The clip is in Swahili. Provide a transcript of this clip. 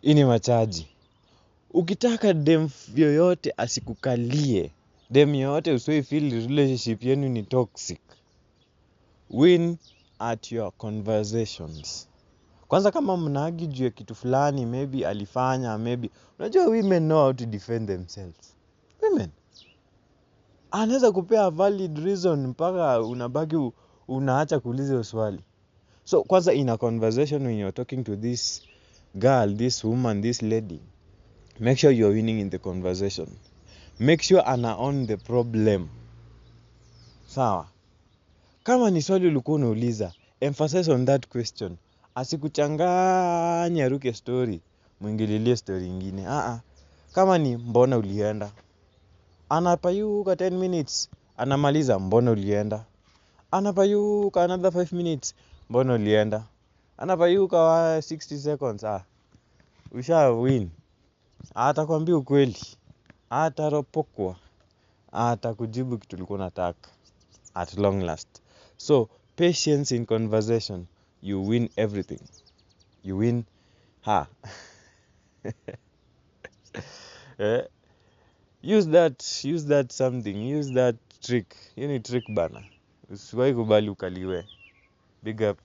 Hii ni machaji. Ukitaka dem yoyote asikukalie, dem yoyote usiwahi feel relationship yenu ni toxic, win at your conversations. Kwanza kama mnaargue juu ya kitu fulani, maybe alifanya, maybe unajua women know how to defend themselves. Women anaweza kupea valid reason mpaka unabaki unaacha kuuliza hiyo swali. So kwanza in a conversation when you're talking to this girl, this woman, this lady, make sure you're winning in the conversation. Make sure ana own the problem. Sawa? Kama ni swali ulikuwa unauliza, emphasize on that question. Asikuchanganye aruke story, mwingililie story ingine. Kama ni mbona ulienda, anapayuka 10 minutes, anamaliza mbona ulienda. Anapayuka another 5 minutes, mbona ulienda. Anapayuka 60 seconds, usha win. Atakwambia ukweli, ataropokwa, atakujibu kitu ulikuwa unataka at long last. So patience in conversation, you win everything. You win her. Use that something, use that trick. Hiyo ni trick bana. Usiwahi kubali ukaliwe. Big up.